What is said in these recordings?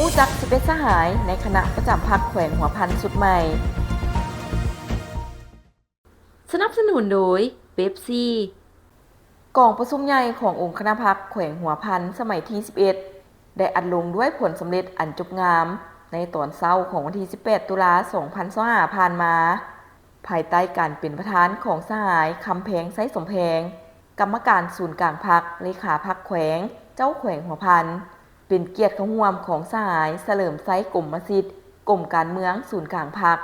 ຮູ້ຈັກສິບເອັດສະຫາຍໃນຄະນະປະຈຳພັກແຂວງຫົວພັນຊຸດໃໝ່. ສະໜັບສະໜູນໂດຍ ເປັບຊີ. ກອງປະຊຸມໃຫຍ່ຂອງອົງຄະນະພັກແຂວງຫົວພັນສະໄໝທີສິບເອັດ ໄດ້ອັດລົງດ້ວຍຜົນສຳເລັດອັນຈົບງາມໃນຕອນເຊົ້າຂອງວັນທີສິບແປດ ຕຸລາ ສອງພັນຊາວຫ້າ ຜ່ານມາ, ພາຍໃຕ້ການເປັນປະທານຂອງສະຫາຍ ຄຳແພງ ໄຊສົມແພງ, ກຳມະການສູນກາງພັກ, ເລຂາພັກແຂວງ, ເຈົ້າແຂວງຫົວພັນ, ເປັນກຽດເຂົ້າຮ່ວມຂອງສະຫາຍ ສະເຫຼີມໄຊ ກົມມະສິດ, ກົມການເມືອງສູນກາງພັກ,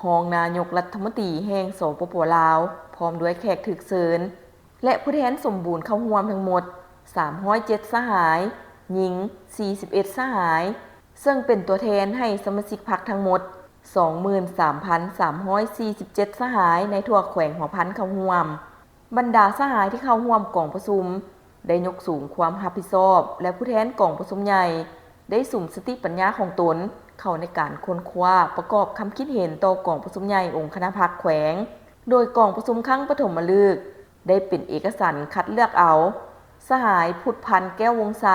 ຮອງນາຍົກລັດຖະມົນຕີແຫ່ງ ສປປ ລາວ, ພ້ອມດ້ວຍແຂກຖືກເຊີນ ແລະ ຜູ້ແທນສົມບູນເຂົ້າຮ່ວມທັງໝົດ ສາມຮ້ອຍເຈັດສະຫາຍ, ຍິງ ສີ່ສິບເອັດສະຫາຍ, ເຊິ່ງເປັນຕົວແທນໃຫ້ສະມາຊິກພັກທັງໝົດ ສອງໝື່ນສາມພັນສາມຮ້ອຍສີ່ສິບເຈັດສະຫາຍໃນທົ່ວແຂວງຫົວພັນເຂົ້າຮ່ວມ. ບັນດາສະຫາຍທີ່ເຂົ້າຮ່ວມກອງປະຊຸມ ໄດ້ຍົກສູງຄວາມຮັບຜິດຊອບ ແລະ ຜູ້ແທນກອງປະຊຸມໃຫຍ່ ໄດ້ສຸມສະຕິປັນຍາຂອງຕົນເຂົ້າໃນການຄົ້ນຄວ້າປະກອບຄຳຄິດເຫັນຕໍ່ກອງປະຊຸມໃຫຍ່ອົງຄະນະພັກແຂວງ, ໂດຍກອງປະຊຸມຄັ້ງປະຖົມມະລຶກ ໄດ້ເປັນເອກະສັນຄັດເລືອກເອົາ ສະຫາຍ ພຸດພັນ ແກ້ວວົງໄຊ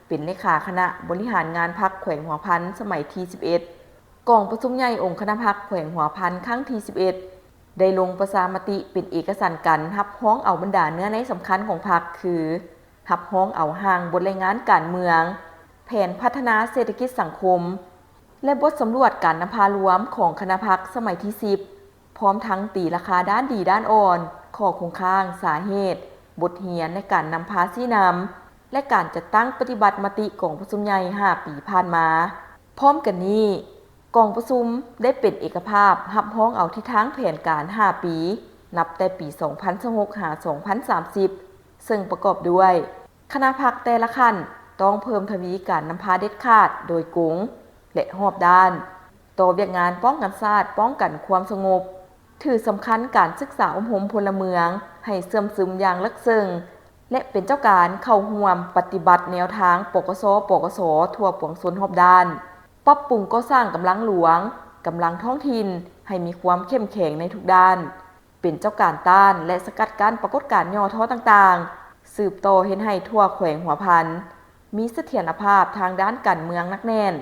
ເປັນເລຂາຄະນະບໍລິຫານງານພັກແຂວງຫົວພັນສະໄໝທີສິບເອັດ. ກອງປະຊຸມໃຫຍ່ອົງຄະນະພັກແຂວງຫົວພັນຄັ້ງທີສິບເອັດ ໄດ້ລົງປະຊາມະຕິເປັນເອກະສັນກັນ ຮັບຮອງເອົາບັນດາເນື້ອໃນສຳຄັນຂອງພັກ ຄື ຮັບຮອງເອົາຮ່າງບົດລາຍງານການເມືອງ, ແຜນພັດທະນາເສດຖະກິດສັງຄົມ ແລະ ບົດສຳຫຼວດການນຳພາລວມຂອງຄະນະພັກສະໄໝທີສິບ ພ້ອມທັງຕີລາຄາດ້ານດີດ້ານອ່ອນ, ຂໍ້ຄົງຄ້າງ, ສາເຫດ, ບົດຮຽນໃນການນຳພາຊີ້ນຳ ແລະ ການຈັດຕັ້ງປະຕິບັດມະຕິກອງປະຊຸມໃຫຍ່ຫ້າປີຜ່ານມາ. ພ້ອມກັນນີ້, ກອງປະຊຸມໄດ້ເປັນເອກະພາບຮັບຮອງເອົາທິດທາງແຜນການຫ້າປີ ນັບແຕ່ປີສອງພັນຊາວຫົກ ຫາ ສອງພັນສາມສິບ ເຊິ່ງປະກອບດ້ວຍ ຄະນະພັກແຕ່ລະຂັ້ນຕ້ອງເພີ່ມທະວີການນຳພາເດັດຂາດ, ໂດຍກົງ ແລະ ຮອບດ້ານ ຕໍ່ວຽກງານປ້ອງກັນຊາດ, ປ້ອງກັນຄວາມສະຫງົບ, ຖືສຳຄັນການສຶກສາອົບຮົມພົນລະເມືອງໃຫ້ເຊື່ອມຊຶມຢ່າງເລິກເຊິ່ງ ແລະ ເປັນເຈົ້າການເຂົ້າຮ່ວມປະຕິບັດແນວທາງ ປກສ ປກສ ທົ່ວປວງຊົນຮອບດ້ານ, ປັບປຸງກໍ່ສ້າງກຳລັງຫຼວງ, ກຳລັງທ້ອງຖິ່ນໃຫ້ມີຄວາມເຂັ້ມແຂງໃນທຸກດ້ານ, ເປັນເຈົ້າການຕ້ານ ແລະ ສະກັດກັ້ນປາກົດການຫຍໍ້ທໍ້ຕ່າງໆ, ສືບຕໍ່ເຮັດໃຫ້ທົ່ວແຂວງຫົວພັນ ມີສະຖຽນລະພາບທາງດ້ານການເມືອງໜັກແໜ້ນ,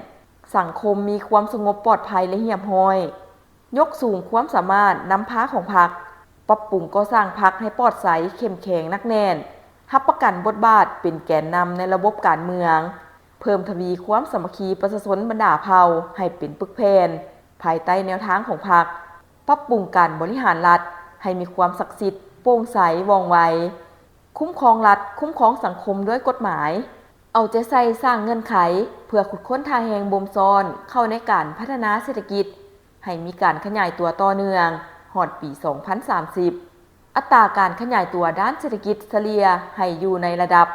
ສັງຄົມມີຄວາມສະຫງົບປອດໄພ ແລະ ຮຽບຮ້ອຍ, ຍົກສູງຄວາມສາມາດນຳພາຂອງພັກ, ປັບປຸງກໍ່ສ້າງພັກໃຫ້ປອດໃສ, ເຂັ້ມແຂງ, ໜັກແໜ້ນ, ຮັບປະກັນບົດບາດເປັນແກນນຳໃນລະບົບການເມືອງ, ເພີ່ມທະວີຄວາມສາມັກຄີປະຊາຊົນບັນດາເຜົ່າໃຫ້ເປັນປຶກແຜ່ນ ພາຍໃຕ້ແນວທາງຂອງພັກ, ປັບປຸງການບໍລິຫານລັດໃຫ້ມີຄວາມສັກສິດ, ໂປ່ງໃສ, ວ່ອງໄວ, ຄຸ້ມຄອງລັດ, ຄຸ້ມຄອງສັງຄົມດ້ວຍກົດໝາຍ, ເອົາໃຈໃສ່ສ້າງເງື່ອນໄຂເພື່ອຂຸດຄົ້ນທ່າແຮງບົ່ມຊ້ອນເຂົ້າໃນການພັດທະນາເສດຖະກິດ ໃຫ້ມີການຂະຫຍາຍຕົວຕໍ່ເນື່ອງຮອດປີສອງພັນສາມສິບ, ອັດຕາການຂະຫຍາຍຕົວດ້ານເສດຖະກິດສະເລ່ຍໃຫ້ຢູ່ໃນລະດັບ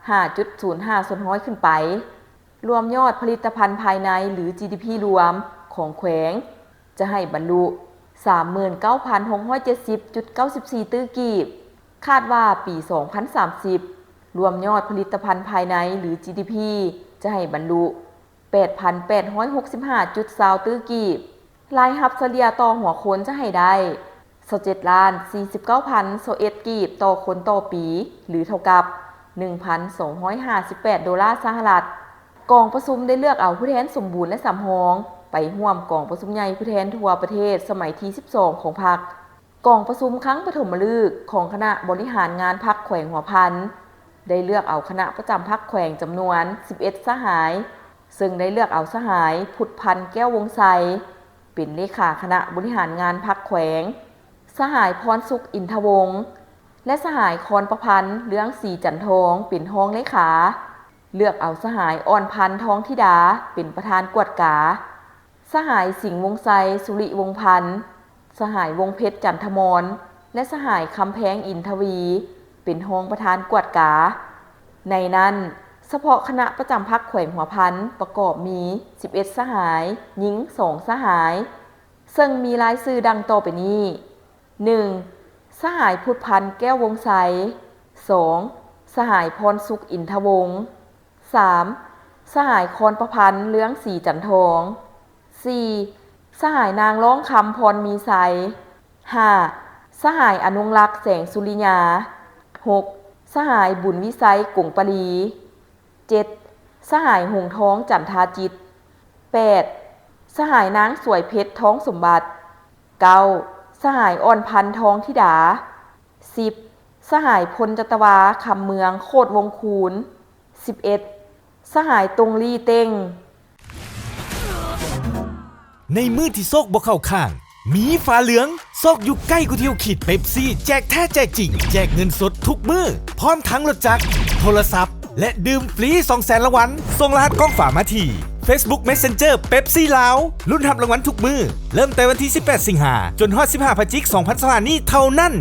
ຫ້າຈຸດສູນຫ້າສ່ວນຮ້ອຍຂຶ້ນໄປ, ລວມຍອດຜະລິດຕະພັນພາຍໃນ ຫຼື ຈີດີພີ ລວມຂອງແຂວງ ຈະໃຫ້ບັນລຸສາມໝື່ນເກົ້າພັນຫົກຮ້ອຍເຈັດສິບຈຸດເກົ້າສິບສີ່ຕື້ກີບ, ຄາດວ່າປີສອງພັນສາມສິບ ລວມຍອດຜະລິດຕະພັນພາຍໃນ ຫຼື ຈີດີພີ ຈະໃຫ້ບັນລຸແປດພັນແປດຮ້ອຍຫົກສິບຫ້າຈຸດຊາວຕື້ກີບ, ລາຍຮັບສະເລ່ຍຕໍ່ຫົວຄົນຈະໃຫ້ໄດ້ຊາວເຈັດລ້ານສີ່ສິບເກົ້າພັນຊາວເອັດກີບຕໍ່ຄົນຕໍ່ປີ ຫຼື ເທົ່າກັບໜຶ່ງພັນສອງຮ້ອຍຫ້າສິບແປດໂດລາສະຫະລັດ. ກອງປະຊຸມໄດ້ເລືອກເອົາຜູ້ແທນສົມບູນ ແລະ ສຳຮອງ ໄປຮ່ວມກອງປະຊຸມໃຫຍ່ຜູ້ແທນທົ່ວປະເທດສະໄໝທີສິບສອງຂອງພັກ. ກອງປະຊຸມຄັ້ງປະຖົມມະລຶກຂອງຄະນະບໍລິຫານງານພັກແຂວງຫົວພັນ ໄດ້ເລືອກເອົາຄະນະປະຈຳພັກແຂວງຈຳນວນສິບເອັດສະຫາຍ, ເຊິ່ງໄດ້ເລືອກເອົາສະຫາຍ ພຸດພັນ ແກ້ວວົງໄຊ ເປັນເລຂາຄະນະບໍລິຫານງານພັກແຂວງ, ສະຫາຍ ພອນສຸກ ອິນທະວົງ ແລະ ສະຫາຍ ຄອນປະພັນ ເລື່ອງສີຈັນທອງ ເປັນຮອງເລຂາ, ເລືອກເອົາສະຫາຍ ອ່ອນພັນ ທອງທິດາ ເປັນປະທານກວດກາ, ສະຫາຍ ສິງ ວົງໄຊ ສຸລິວົງພັນ, ສະຫາຍ ວົງເພັດ ຈັນທະມອນ ແລະ ສະຫາຍ ຄຳແພງ ອິນທະວີ ເປັນຮອງປະທານກວດກາ. ໃນນັ້ນ, ສະເພາະຄະນະປະຈຳພັກແຂວງຫົວພັນ ປະກອບມີສິບເອັດສະຫາຍ, ຍິງສອງສະຫາຍ, ເຊິ່ງມີລາຍຊື່ດັ່ງຕໍ່ໄປນີ້: ໜຶ່ງ ສະຫາຍ ພຸດພັນ ແກ້ວວົງໄຊ, ສອງ ສະຫາຍ ພອນສຸກ ອິນທະວົງ, ສາມ ສະຫາຍ ຄອນປະພັນ ເລື່ອງສີຈັນທອງ, ສີ່ ສະຫາຍ ນາງ ລ້ອງຄຳ ພອນມີໄຊ, ຫ້າ ສະຫາຍ ອະນຸງລັກ ແສງສຸລິຍາ, ຫົກ ສະຫາຍ ບຸນວິໄຊ ກົງປະລີ, ເຈັດ ສະຫາຍ ຫົງທອງ ຈັນທາຈິດ, ແປດ ສະຫາຍນາງສວຍເພັດ ທອງສົມບັດ. ເກົ້າ ສະຫາຍອ່ອນພັນ ທອງທິດາ. ສິບ ສະຫາຍພົນຈັດຕະວາ ຄຳເມືອງ ໂຄດວົງຄູນ. ສິບເອັດ ສະຫາຍຕົງລີເຕັງ. ໃນມື້ທີ່ໂຊກບໍ່ເຂົ້າຂ້າງ ມີຟ້າເຫຼືອງ ຊອກຢູ່ໃກ້ກວ່າທີ່ເຮົາຄິດ. ເປັບຊີ ແຈກແທ້ແຈກຈິງ ແຈກເງິນສົດທຸກມື້ ພ້ອມທັງລົດຈັກ, ໂທລະສັບ ແລະ ດື່ມຟຣີສອງແສນລາງວັນ. ສົ່ງລະຫັດກ້ອງຝາມາທີ່ Facebook Messenger ເປັບຊີລາວ. ລຸ້ນຮັບລາງວັນທຸກມື້ ເລີ່ມແຕ່ວັນທີສິບແປດ ສິງຫາ ຈົນຮອດ ສິບຫ້າ ພະຈິກ ສອງພັນຊາວຫ້າ ນີ້ເທົ່ານັ້ນ.